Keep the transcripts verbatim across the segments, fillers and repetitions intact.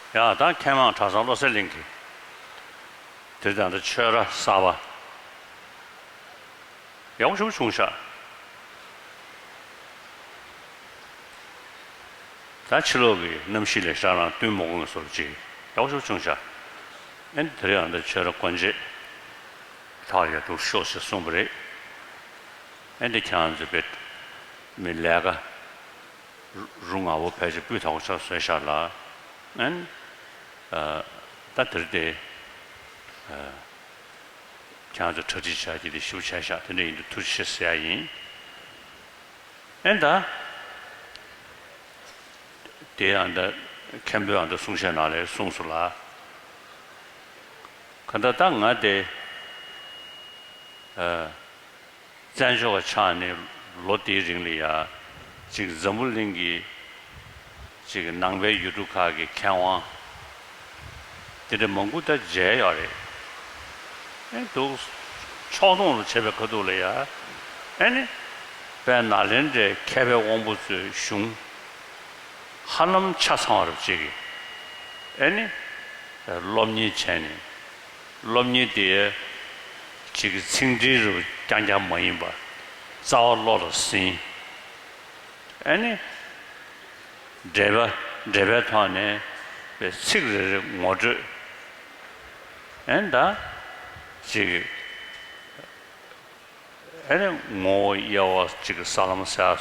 ཡ་ད་མཁས་མང་གྲྭ་ཚང་བློ་གསལ་གླིང་གི་དེ་དང་ད་ཆོས་ར་གསར་པ་ཡག་པོ་ཞེ་པོ་བྱུང་ཤག་ད་ཕྱི་ལོགས་ཀྱི་གནམ་གཤིས་ལས་ཤག་རང་བསྟུན་མ་དགོས་ངེས་སོར་ཅིག་ཡག་པོ་ཞེ་པོ་བྱུང་ཤག་ཨེ་དེ་རིང་ཡང་ད་ཆོས་ར་སྐོར་འབྱེད་ཐག་ཡ་འདུག་ཤོག་ཅེས་གསུངས་པ་རེད། ཨེ་འདི་ཁྱེད་རང་ཚོས་བེད་མི་ལས་ཀ་རུ་ང་བོ་ཕལ་ཆེར་སྤུས་དག་པོ་ཆགས་བཟོས་ཤག་ལ། ཨན། ད་དེར་དེ། ཁྱེད་རང་ཚོ་གྲ་སྒྲིག་བྱ་རྒྱུ་དེ་ཞིབ་བྱས་ཤག་དེ་འདྲ་ཡིན་དུས་ཐུགས་རྗེ་ཆེ་ཟེར་ཡ་ཡིན། ཨན་ད། དེ་ཡང་ད་མཁན་པོའི་ཨང་ད་གསུང་བཤད་ནང་ལས་གསུངས་སོང་ལ། ག་ད་ད་ང་དེ། བཙན་བྱོལ་བ་ཆགས་ནས་ལོ་དེའི་རིང་ལ་ཡ། ཅིག་འཛམ་བུ་གླིང་གི་ཅིག་ནང་པའི་ཡུལ་གྲུ་ཁག་གི་མཁས་དབང་དེ་འདྲ་མང་པོ་ད་མཇལ་ཡོད་རེད། ཨེ་འདུག་ཕྱོགས་མཐོང་རུ་བྱས་པའི་ཁ་ཐུག་ལ་ཡ། ཨེ་ནི། དཔལ་ནཱ་ལེནྡྲའི་མཁས་པའི་དབང་པོ་ཚོའི་གཞུང་ཧ་ལམ་ཆ་ཚང་བ་རུ་ཅིག་གིས་ཨེ་ནི། སློབ་གཉེར་བྱས་ནས། སློབ་གཉེར་དེ་ཅིག་གི་ཚིག་འགྲེལ་རུ་རྐྱང་རྐྱང་མ་ཡིན་པར་རྩ་བ་བློ་ལ་ཟིན། ཨེ་ནི། འགྲེལ་པ་འགྲེལ་པའི་ཐོག་ནས་པའི་ཚིག་རེ་རེ་ངོ་སྤྲོད། ཨེ་ད། ཅིག་ཨེ་ནི་ངོ་བོ་དབྱེ་བ་གཅིག་གི་ས་ལམ་གསལ་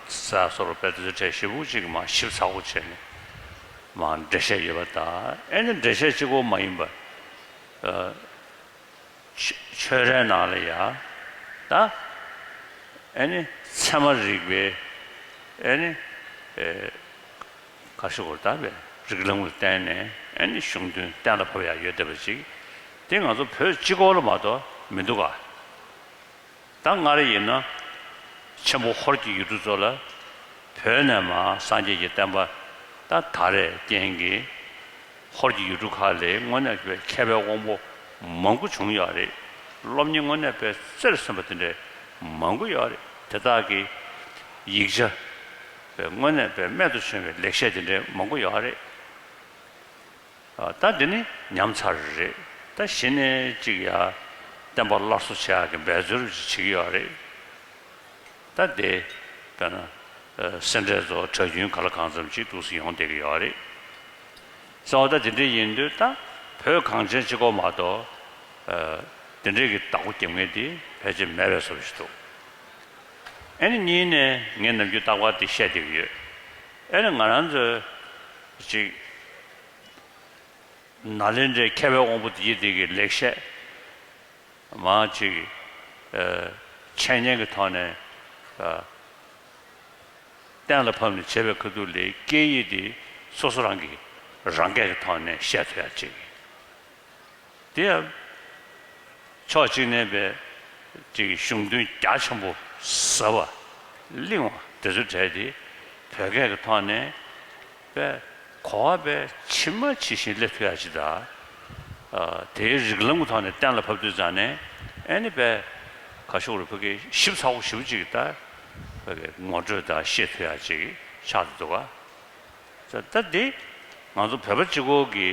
གསལ་སོར་བེད་དུ་བྲལ་ཞེ་པོ་གཅིག་མ་ཞིབ་ཚགས་པོ་བྱས་ནས་མ་འགྲེལ་བཤད་ཡོད་པ་དང་ཨེ་ནི་འགྲེལ་བཤད་གཅིག་པོ་མ་ཡིན་པ། ཆོས་རའི་ནང་ལ་ཡ། ད། ཨེ་ནི་ཚད་མ་རིག་པའི་ཨེ་ནི། ཁ་ཤོ་གོར་ད་པའི་རིགས་ལམ་ལ་བརྟེན་ནས་ཨེ་ནི་གཞུང་དོན་གཏན་ལ་ཕབ་ཡ་ཡོད་བསྡད་པ་ཅིག་དེ་ང་ཚོ་བོད་སྤྱི་ཁོག་ལ་མ་གཏོགས་མི་འདུག་ག་ད་སྔར་ཡིན་ན། ཆེན་པོ་ཧོར་གྱི་ཡུལ་གྲུ་ཚོ་ལ། བོད་ནས་མར་སངས་རྒྱས་ཀྱི་བསྟན་པ་ད་དར་བའི་རྐྱེན་གྱིས། ཧོར་གྱི་ཡུལ་གྲུ་ཁག་ལས་དངོས་གནས་ཀྱི་མཁས་པའི་དབང་པོ་མང་པོ་བྱུང་ཡོད་རེད། སློབ་གཉེར་དངོས་གནས་པའི་རྩེར་སོན་པ་དེ་འདྲའི་མང་པོ་ཡོད་རེད། དེ་དག་གི་ཡིག་ཆ་པའི་དངོས་གནས་པའི་རྨད་དུ་བྱུང་བའི་ལེགས་བཤད་དེ་འདྲའི་མང་པོ་ཡོད་རེད། ད་འདི་ནི་ཉམས་ཚར་རེད། ད་གཞི་ནས་ཅིག་ཡ་བསྟན་པ་སླར་གསོ་བྱེད་ཡག་གི་འབད་རྩོལ་ཅིག་བྱེད་ཀྱི་ཡོད་རེད། ད་དེ་དཔེར་ན་སེ་འབྲས་ཚོ་གྲྭ་རྒྱུན་ག་ལ་གང་འཚམ་ཅིག་འདུག་སེ་ཡོང་བསྡད་ཀྱི་ཡོད་རེད། གསང་བ་ད་དེ་འདྲ་ཡིན་དུས་ད་བོད་གངས་ཅན་སྤྱི་ཁོག་མ་གཏོགས་དེ་འདྲའི་གི་བདག་པོ་རྒྱབ་མཁན་དེ་ཕལ་ཆེར་མེད་པའི་བཟོ་འདྲ་ཞིག་འདུག་ཨེ་ནི་གཉིས་ནས་ངས་ནམ་རྒྱུན་རྟག་པར་དེ་བཤད་བསྡད་ཀྱི་ཡོད། ཨེ་ནི་ང་རང་ཚོས་ཅིག་ནཱ་ལེནྡྲའི་མཁས་པའི་དབང་པོ་དེ་ཡི་དེ་གི་ལེགས་བཤད་མང་ཅིག་འཆད་ཉན་གྱི་ཐོག་ནས་གཏན་ལ་ཕབ་ནས་བྱས་པའི་ཁ་ཐུག་ལས་སྐད་ཡིག་དེ་སོ་སོ་རང་གི་རང་སྐད་ཀྱི་ཐོག་ནས་བཤད་ཐུབ་ཡ་ཅིག་དེ་ཡང་ཕྱོགས་གཅིག་ནས་པའི་ཅིག་གཞུང་དོན་རྒྱ་ཆེན་པོ་ཟབ་པ་བརླིང་བ་དེ་ཚོ་གྲས་དེ་བོད་སྐད་ཀྱི་ཐོག་ནས་པའི་གོ་བ་པའི་ཇི་མ་ཇི་བཞིན་སླེབས་ཐུབ་ཡ་ཅིག་དང་། དེའི་རིགས་ལམ་གྱི་ཐོག་ནས་གཏན་ལ་ཕབ་དུས་ཙང་ནས་ཨེ་ནི་པའི་ག་ཤོག་རུ་ཕ་གི་ཞིབ་ཚགས་པོ་ཞེ་པོ་ཅིག་ད་ཕ་གི་ངོ་སྤྲོད་དང་ཤེས་ཐུབ་ཡ་ཅིག་ཆགས་འདུག་ག་ད་ད་འདི་ང་ཚོ་བོད་པ་གཅིག་པོ་གི་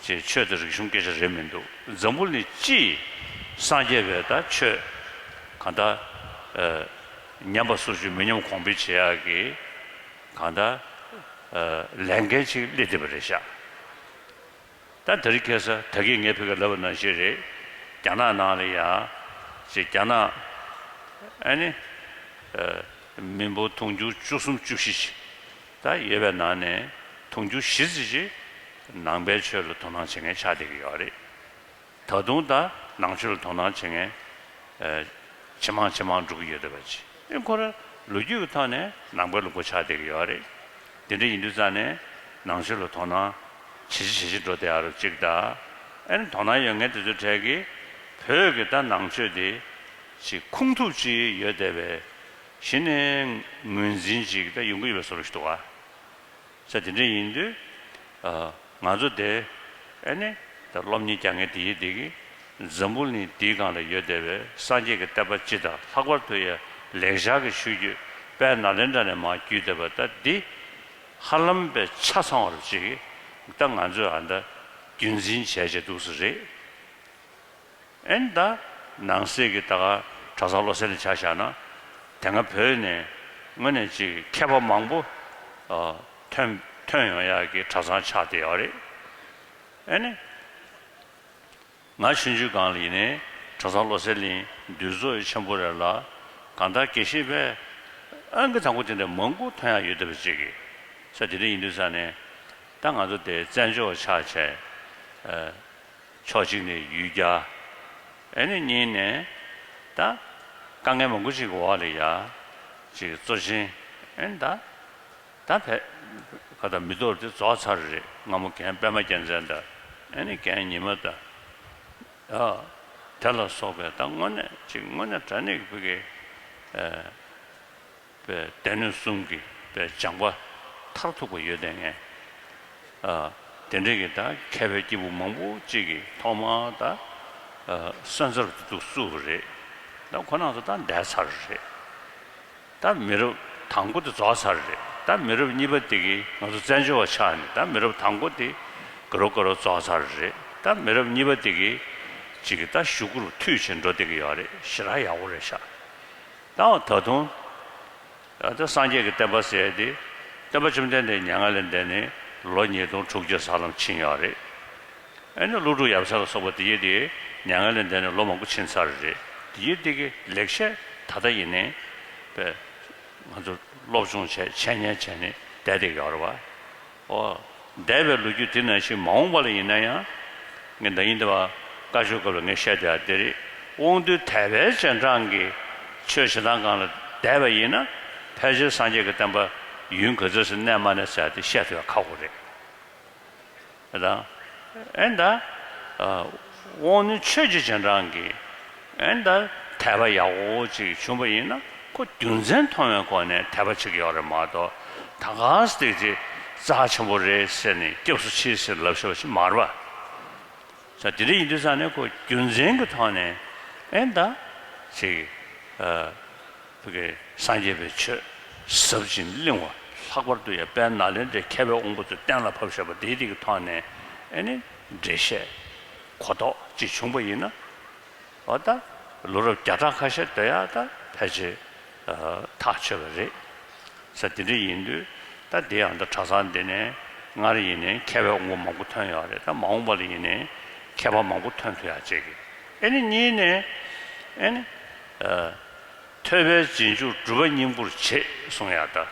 ཅིག་ཆོས་དང་རིག་གཞུང་སྐད་ཆ་རེད་མི་འདུག་འཛམ་བུ་གླིང་སྤྱིའི་སངས་རྒྱས་པའི་ད་ཆོས་གང་ལྟར་ཉམས་པ་སོར་ཆུད་མི་ཉམས་གོང་འཕེལ་བྱེད་ཡག་གི་གང་ལྟར་ལས་འགན་ཅིག་སླེབས་བསྡད་པ་རེད་ཤག་ད་དེ་རིང་ཁ་སང་ད་གིན་ངས་ཕ་གིར་ལབ་པ་ནང་བཞིན་རེད། རྒྱ་ནག་ནང་ལ་ཡང་ཅིག་རྒྱ་ནག་ཨ་ནི་མི་འབོར་དུང་ཕྱུར་བཅུ་གསུམ་བཅུ་བཞི་ཅིག་ད་ཡོད་པའི་ནང་ནས་དུང་ཕྱུར་བཞི་ཙམ་ཅིག་ནང་པའི་ཆོས་ལ་དོ་སྣང་བྱེད་མཁན་ཆགས་བསྡད་ཀྱི་ཡོད་རེད། ད་དུང་ད་ནང་ཆོས་ལ་དོ་སྣང་བྱེད་མཁན་ཇེ་མང་ཇེ་མང་འགྲོ་གི་ཡོད་བསྡད་པ་ཅིག་ཨེ་ཁོ་རང་ལོ་རྒྱུས་ཀྱི་ཐོག་ནས་ནང་པའི་ལུང་པ་ཆགས་བསྡད་ཀྱི་ཡོད་རེད། དེ་འདྲ་ཡིན་དུས་ཙང་ནས་ནང་ཆོས་ལ་དོ་སྣང་ཇེ་ཆེ་ཇེ་ཆེ་འགྲོ་བསྡད་ཡ་རུ་གཅིག་དང་། ཨ་ནི་དོ་སྣང་ཡོད་མཁན་དེ་ཚོའི་གྲས་ཀྱིས་བོད་ཀྱི་ད་ནང་ཆོས་དེ་ཅིག་ཁུངས་ཐུབ་ཅིག་ཡོད་བསྡད་པའི་གཞི་ནས་ངོས་འཛིན་ཅིག་ད་ཡོང་གི་ཡོད་པའི་བཟོ་འདྲ་ཞིག་འདུག་ག་ས་དེ་འདྲ་ཡིན་དུས། ང་ཚོ་དེ་ཨ་ནི་ད་སློབ་གཉེར་རྒྱག་མཁན་དེ་ཡི་དེ་གི་འཛམ་བུ་གླིང་འདིའི་སྒང་ལ་ཡོད་བསྡད་པའི་སངས་རྒྱས་ཀྱི་བསྟན་པ་སྤྱི་དང་ལྷག་པར་དུ་ཡ་ལེགས་སྦྱར་གྱི་ཆོས་བརྒྱུད་དཔལ་ནཱ་ལེནྡྲ་ནས་མར་བརྒྱུད་བསྡད་པ་ད་འདི་ཧ་ལམ་པའི་ཆ་ཚང་བ་རུ་ཅིག་ ད་ང་ཚོས་ཨ་ད་རྒྱུན་འཛིན་བྱས་བྱས་འདུག་སེ་རེད། ཨེ་ནི་ད་ནང་གསེས་ཀྱི་ད་ག་གྲྭ་ཚང་བློ་གསལ་ལ་ཆ་བཞག་ན། དེ་སྔ་བོད་ནས་དངོས་གནས་ཅིག་མཁས་པ་མང་པོ་ཨ་ཐོན་ཐོན་ཡོང་ཡག་གི་གྲྭ་ཚང་ཆགས་བསྡད་ཡོད་རེད། ཨེ་ནི། ང་ཆུང་ཆུང་སྒང་ལ་ཡིན་ནའི་གྲྭ་ཚང་བློ་གསལ་གླིང་འདུས་ཚོགས་ཆེན་པོ་རེ་ལ་གང་ལྟར་དགེ་བཤེས་པས་ཨང་ཀི་དང་པོ་དེ་འདྲ་མང་པོ་ཐོན་ཡག་ཡོད་བསྡད་པ་ཅིག་གི་ས། དེ་འདྲ་ཡིན་དུས་ས་ནས་ད་ང་ཚོ་དེ་བཙན་བྱོལ་བ་ཆགས་བྱས། ཨ་ཕྱོགས་གཅིག་ནས་ཡུལ་གྱར། ཨེ་ནི་གཉིས་ནས་ད་དཀའ་ངལ་མང་པོ་ཅིག་གི་འོག་ལ་ཡ་ཅིག་གཙོ་ཆེན་ཨེ་ནི་ད། ད་བས་ཁ་ད་མི་ཐོག་དེ་རྫོགས་ཚར་རེད། སྔ་མོ་རྒན་པད་མ་རྒྱལ་མཚན་དང་ཨེ་ནི་རྒན་ཉི་མ་དང་། ཨ་དེ་ལ་སོགས་པའི་ད་དངོས་གནས་ཅིག་དངོས་གནས་དྲང་གནས་ཀྱི་བོད་ཀྱི་ཨ་པའི་སྡེ་སྣོད་གསུམ་གྱི་པའི་སྦྱངས་པ་མཐར་ཐུག་པ་ཡོད་དེ་ངས་ཨ་དེ་འདྲས་ཀྱི་ད་མཁས་པའི་སྐྱེས་བུ་མང་པོ་ཅིག་གིས་ཐོག་མར་ད་ཨ་སོན་རྩར་དུ་བཙུགས་པ་རེད། ད་ཁོ་རང་ཚོ་ད་འདས་ཚར་རེད། ད་མི་རབས་དང་པོ་དེ་རྫོགས་ཚར་རེད། ད་མི་རབས་གཉིས་པ་དེ་གིས་ང་ཚོ་བཙན་བྱོལ་བ་ཆགས་ནས་ད་མི་རབས་དང་པོ་དེ་ག་རོ་ག་རོ་རྫོགས་ཚར་རེད། ད་མི་རབས་གཉིས་པ་དེ་གིས་ཅིག་གི་ད་གཞུག་གུ་རུ་མཐུད་བྱས་འགྲོ་བསྡད་ཀྱི་ཡོད་རེད། ཞེ་དྲག་ཡག་པོ་རེད་ཤག་ད་ད་དུང་ད་སངས་རྒྱས་ཀྱི་བསྟན་པ་ཟེར་ཡ་དེ་སྟོན་པ་བཅོམ་ལྡན་འདས་མྱ་ངན་ལས་འདས་ནས་ལོ་ཉིས་སྟོང་དྲུག་བརྒྱ་ས་ལམ་ཕྱིན་ཡོད་རེད། ཨ་ནི་ཀླུ་སྒྲུབ་ཡབ་སྲས་ལ་སོགས་པ་དེ་ཡི་དེ་མྱ་ངན་ལས་འདས་ནས་ལོ་མང་པོ་ཕྱིན་ཚར་རེད། དེ་ཡི་དེ་གི་ལེགས་བཤད་ད་ལྟ་ཡིན་ནའི་པས་ང་ཚོ་སློབ་སྦྱོང་བྱས་འཆད་ཉན་བྱས་ནས་བསྡད་བསྡད་ཡོད་རེད་བ། ཨོ། འདས་པའི་ལོ་རྒྱུས་དེ་ནང་བཞིན་མ་འོངས་པ་ལ་ཡིན་ན་ཡང་། ངས་ད་ཡིན་དེ་བ་བཀའ་ཆོས་སྐབས་ལ་ངས་བཤད་བསྡད་ཡ་དེ་རེད། དབང་འདུས་དད་པའི་རྗེས་འབྲང་གིས་ཆོས་བྱེད་སྟངས་སྒང་ལ་བསྡད་པ་ཡིན་ན་ཕལ་ཆེར་སངས་རྒྱས་ཀྱི་བསྟན་པ་ཡུན་ག་ཚོད་ཅིག་གནས་མ་གནས་ཟེར་ཡ་དེ་བཤད་ཐུབ་ཡ་ཁག་པོ་རེད། དང་། ཨེ་ད། ཨ་དབང་ནི་ཆོས་ཀྱི་རྗེས་འབྲང་གིས། ཨེ་ད་དད་པ་ཡག་པོ་ཅིག་བྱུང་བ་ཡིན་ན་ཁོ་རྒྱུ་མཚན་མཐོང་བའི་སྒོ་ནས་དད་པ་བྱེད་ཀྱི་ཡོད་རེད་མ་གཏོགས། ད་ག་སེ་དེ་ཅིག་རྩ་ཆེན་པོ་རེད་ཟེར་ནས་སྐྱབས་སུ་མཆི་ཟེར་ལབ་ཤེས་པ་ཞིག་མ་རེད་པ། ས་དེ་འདྲ་ཡིན་དུས་ཙང་ནས་ཁོ་རྒྱུ་མཚན་གྱི་ཐོག་ནས་ཨེ་ད་ཅིག་ཨ། བོད་ཀྱི་སངས་རྒྱས་པའི་ཆོས་ཟབ་ཅིང་བརླིང་བ། ལྷག་པར་དུ་ཡང་དཔལ་ནཱ་ལེནྡྲའི་མཁས་པའི་དབང་པོ་ཚོས་གཏན་ལ་ཕབ་བཞག་པ་དེའི་རིགས་ཀྱི་ཐོག་ནས་ཨེ་ནི་འགྲེལ་བཤད་གོ་རྟོགས་ཅིག་བྱུང་པ་ཡིན་ན། འོ་ད་ལོ་རབས་བརྒྱ་ཕྲག་ཁ་ཤས་སྡོད་ཡག་ད་ཕལ་ཆེར་ཨ་ཐག་ཆོད་པ་རེད། ས་དེ་འདྲ་ཡིན་དུས་ད་དེ་ཡང་ད་གྲྭ་ཚང་འདི་ནས་སྔར་ཡིན་ནའི་མཁས་པའི་དབང་པོ་མང་པོ་ཐོན་ཡོད་རེད། ད་མ་འོངས་པ་ལ་ཡིན་ནའི་མཁས་པ་མང་པོ་ཐོན་ཐུབ་ཡག་བྱེད་ཀྱི། ཨེ་ནི་གཉིས་ནས་ཨེ་ནི་ཨ། ཐོས་པས་རྗེས་འཇུག་སྒྲུབ་པ་སྙིང་པོར་བྱེད་གསུང་ཡག་ད་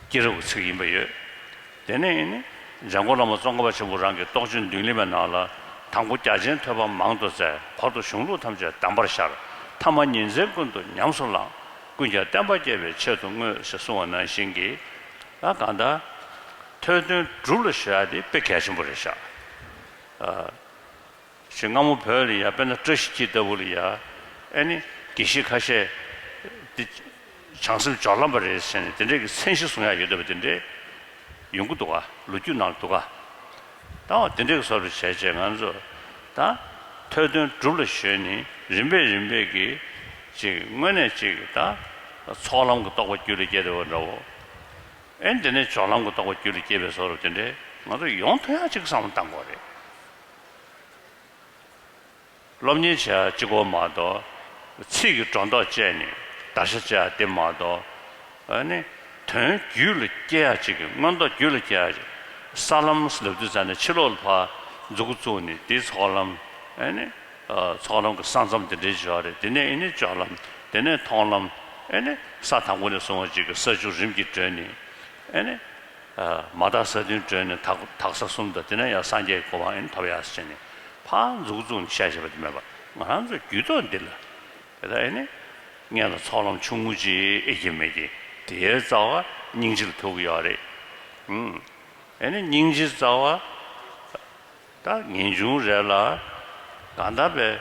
སྐྱེས་རབས་ཀྱི་ཚིག་ཡིན་པ་ཡོད། དེ་ནས་ཨེ་ནི་འཇམ་མགོན་བླ་མ་ཙོང་ཁ་པ་ཆེན་པོ་རང་གི་རྟོགས་བརྗོད་མདུན་ལེགས་མའི་ནང་ལ། དང་པོ་རྒྱ་ཆེན་ཐོས་པ་མང་དུ་བཙལ། འཁོར་དུ་གཞུང་ལུགས་ཐམས་ཅད་གདམས་པར་ཤར། ཐ་མ་ཉིན་མཚན་ཀུན་ཏུ་ཉམས་སུ་བླངས། ཀུན་ཀྱང་བསྟན་པ་རྒྱས་པའི་ཆེད་དུ་བསྔོས་ཞེས་གསུངས་པ་ནང་བཞིན་གྱི། ད་གང་ལྟར་ཐོས་དོན་སྒྲུབ་ལ་གཞོལ་ཡག་དེ་དཔེ་གལ་ཆེན་པོ་རེད་ཤག་ཨ། ཞེས་སྔ་མོ་བོད་ལ་ཡ་དཔེར་ན་བཀྲ་ཤིས་འཁྱིལ་ལྟ་བུ་ལ་ཡ་ཨེ་ནི་དགེ་བཤེས་ཁ་ཤས་འདི་བྱང་སེམས་སྦྱོར་ལམ་པ་རེད་ཟེར་ནས་དེ་འདྲས་ཀྱི་མཚན་གཞི་བཟུང་ཡག་ཡོད་བསྡད་པ་དེ་འདྲས་ཡོང་གི་འདུག་ག་ལོ་རྒྱུས་ནང་ལ་འདུག་ག་ད་འོ་དེ་འདྲས་ཀྱི་བཟོ་འདྲ་བྱས་བྱས་ང་ཚོ་ད་ཐོས་དོན་སྒྲུབ་ལ་གཞོལ་ནས་རིམ་པས་རིམ་པས་ཀྱིས་ཅིག་དངོས་གནས་ཅིག་ད་ཚོགས་ལམ་གྱི་རྟོགས་པ་རྒྱུད་ལ་སྐྱེ་བསྡད་པ་འདྲ་བོ། ཨེ་འདི་ནས་སྦྱོར་ལམ་གྱི་རྟོགས་པ་རྒྱུད་ལ་སྐྱེས་པའི་བཟོ་འདྲ་དེ་འདྲས་ང་ཚོ་ཡོང་ཐུབ་ཡག་ཅིག་བསམ་བློ་བཏང་དགོས་རེད། སློབ་གཉེར་བྱེད་ཡག་གཅིག་པོ་མ་གཏོགས། ཚིག་གི་སྒྲོ་འདོགས་བཅད་ནས་བརྡར་ཤ་བཅད་ཡག་དེ་མ་གཏོགས། ཨ་ནི་དོན་རྒྱུད་ལ་སྐྱེ་ཡག་ཅིག་གི་མངོན་རྟོགས་རྒྱུད་ལ་སྐྱེ་ཡག་ཅིག་ས་ལམ་ལབ་དུས་ཙམ་ནས་ཕྱི་ལོགས་ལ་ཕར་མཛུབ་གུ་བཙུགས་ནས་དེའི་ཚོགས་ལམ། ཨ་ནི་ཨ་ཚོགས་ལམ་གྱི་ས་མཚམས་དེ་འདྲའི་འཇོག་རེད། དེ་ནས་ཨ་ནི་སྦྱོར་ལམ། དེ་ནས་མཐོང་ལམ། ཨ་ནི་ས་དང་པོ་ནས་བཟུང་བ་ཅིག་གི་ས་བཅུ་རིམ་གྱིས་བགྲོད་ནས། ཨ་ནི། མ་དག་ས་བདུན་བགྲོད་ནས་དག་དག་ས་གསུམ་དང་དེ་ནས་ཡང་སངས་རྒྱས་ཀྱི་གོ་འཕང་ཨེ་ནི་ཐོབ་ཡག་ཟེར་ནས་ཕར་མཛུབ་གུ་བཙུགས་ནས་བཤད་བཞག་པ་དེ་མེད་པ་ང་རང་ཚོ་རྒྱུད་ཐོག་འདི་ལ་དེ་ལྟར་ཨེ་ནི་སྔོན་ལ་ཚོགས་ལམ་ཆུང་ངུ་ཅིག་ཨེ་ཀྱི་མེད་ཀྱི་དེའི་རྩ་བ་སྙིང་རྗེ་ལ་ཐུག་གི་ཡོད་རེད། ཨུམ། ཨེ་ནི་སྙིང་རྗེའི་རྩ་བ། ད་ངེས་འབྱུང་རེད་ལ། གང་ལྟར་བས་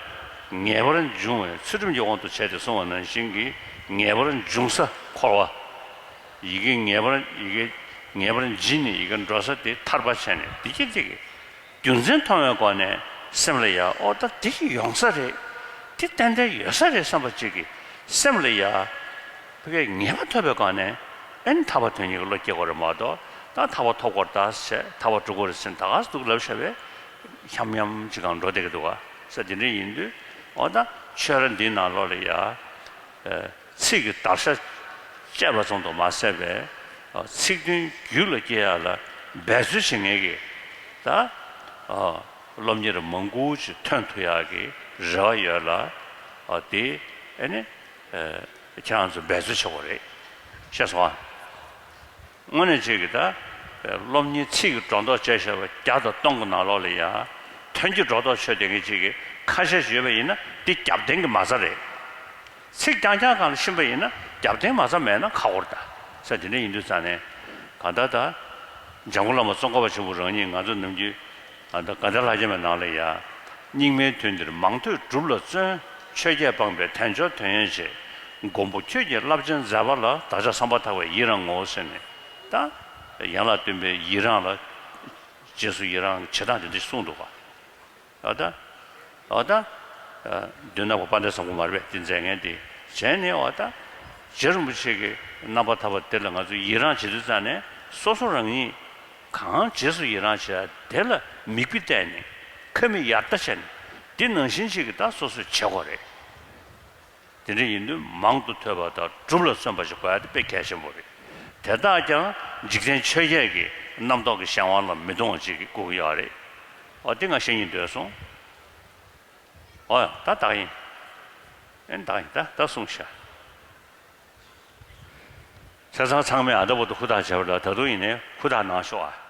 ངེས་པར་འབྱུང་བའི་ཚུལ་ཁྲིམས་ཀྱི་དབང་དུ་བྱས་ཏེ་གསུངས་པ་ནང་བཞིན་གྱི་ངེས་པར་འབྱུང་ས་འཁོར་བ། ཡི་གེ་ངེས་པར་ཡི་གེ་ངེས་པར་འབྱིན་ནས་ཡི་གེ་འགྲོ་ས་དེ་ཐར་པ་བྱས་ནས་དེ་སྐད་ཅིག་གི་རྒྱུ་མཚན་མཐོང་བའི་སྒོ་ནས་སེམས་ལ་ཡ་ཨོ་ད་དེ་ཡོང་ས་རེད། དེ་ཏན་ཏན་ཡོད་ས་རེད་བསམ་པ་ཅིག་གི་སེམས་ལ་ཡ། ཕ་གིའི་ངེས་པ་ཐོབ་པའི་སྒང་ནས་ཨེ་ནི་ཐར་པ་དོན་གཉེར་གྱི་བློ་སྐྱེ་དགོས་རེད་མ་གཏོགས། ད་ཐར་པ་ཐོབ་དགོས་རེད་ད་ཟེར། ཐར་པ་སྒྲུབ་དགོས་རེད་ཟེར་ད་ག་སེ་འདུག་ལབ་བྱས་པས་ཧམ་ཧམ་ཅིག་གང་འགྲོ་བསྡད་ཀྱི་འདུག་ག་ས། དེ་འདྲ་ཡིན་དུས་འོ་ད་ཆོས་ར་འདིའི་ནང་ལོགས་ལ་ཡ། ཚིག་གི་བརྡར་ཤ་བཅད་པ་ཙམ་དུ་མ་ཟད་པའི་ཚིག་དོན་རྒྱུད་ལ་སྐྱེ་ཡ་ལ་འབད་རྩོལ་བྱེད་མཁན་གྱི་ད་སློབ་གཉེར་མང་པོ་ཅིག་ཐོན་ཐུབ་ཡག་གི་རེ་བ་ཡོད་ལ། དེ་ཨ་ནི་ཁྱེད་རང་ཚོ་འབད་རྩོལ་བྱེད་དགོས་རེད། ཤེས་སོང་ཨ། དངོས་གནས་ཅིག་གི་ད་སློབ་གཉེར་ཚིག་གི་སྒྲོ་འདོགས་བཅད་བཞག་པ་བརྒྱ་དང་སྟོང་གི་ནང་ལོགས་ལ་ཡ་དོན་གྱི་སྒྲོ་འདོགས་ཆོད་བསྡད་མཁན་ཅིག་གི་ཁ་ཤས་ཤིག་ཡོད་པ་ཡིན་ན་འདི་རྒྱབ་རྟེན་གྱི་མ་རྩ་རེད། ཚིག་རྐྱང་རྐྱང་སྒང་ལ་ཕྱིན་པ་ཡིན་ན་རྒྱབ་རྟེན་མ་རྩ་མེད་ན་ཁག་པོ་རེད་ད་ས། དེ་འདྲ་ཡིན་དུས་ཙང་ནས་གང་ལྟར་ད་འཇམ་མགོན་བླ་མ་ཙོང་ཁ་པ་ཆེན་པོ་རང་ཉིད་ང་ཚོ་ནམ་རྒྱུན་ཨ་ད་དགའ་ལྡན་ལྷ་བརྒྱ་མའི་ནང་ལ་ཡ་རྙིང་མའི་དུས་འདིར་མང་ཐོས་སྒྲུབ་ལ་བརྩོན། ཆོས་བརྒྱད་སྤངས་པས་དལ་འབྱོར་དོན་ཡོད་བྱེད། མགོན་པོ་ཁྱོད་ཀྱི་རླབས་ཆེན་མཛད་པ་ལ། བདག་ཅག་བསམ་པ་ཐག་པས་ཡི་རང་ངོ་། ཟེར་ནས་ད་ཡན་ལག་བདུན་པའི་ཡི་རང་ལ་རྗེས་སུ་ཡི་རང་བྱེད་སྟངས་དེ་འདྲ་གསུངས་འདུག་ག་འོ་ད། འོ་ད། མདུན་ན་བོ་དཔལ་ལྡན་བཟང་པོ་མ་རེད་པས་དེ་མཛད་མཁན་དེ། བྱས་ནས་འོ་ད། རྗེ་རིན་པོ་ཆེ་གི་རྣམ་པར་ཐར་པ་དེ་ལ་ང་ཚོས་ཡི་རང་བྱེད་དུས་ཙང་ནས་སོ་སོ་རང་ཉིད་གང་རྗེས་སུ་ཡི་རང་བྱེད་དེ་ལ་མིག་དཔེ་བལྟས་ནས་ཁ་མིག་ཡར་ལྟ་བྱས་ནས་འདི་ནང་བཞིན་ཅིག་གི་ད་སོ་སོས་བྱེད་དགོས་རེད། དེ་འདྲ་ཡིན་དུས་མང་དུ་ཐོས་པ་དང་སྒྲུབ་ལ་བརྩོན་པ་ཞིག་དགོས་ཡ་དེ་དཔེ་གལ་ཆེན་པོ་རེད། དེ་དག་ཀྱང་འཇིག་རྟེན་ཆོས་བརྒྱད་ཀྱི་རྣམ་རྟོག་གི་གཞན་དབང་ལ་མི་ལྟུང་བ་ཅིག་དགོས་ཀྱི་ཡོད་རེད། འོ་དེ་ང་བཤད་སྙིང་འདོད་སོང་། འོ་ཡ་ད་བདག་ཡིན། ཨེ་བདག་ཡིན་ད་ད་གསུངས་ཤག་ས་ཚང་ཚང་མས་ཨ་ད་བོ་ད་ཧུར་ཐག་བྱས་པ་ལ་ད་དུང་ཡིན་ནའི་ཧུར་ཐག་གནང་ཤོག་ཨ།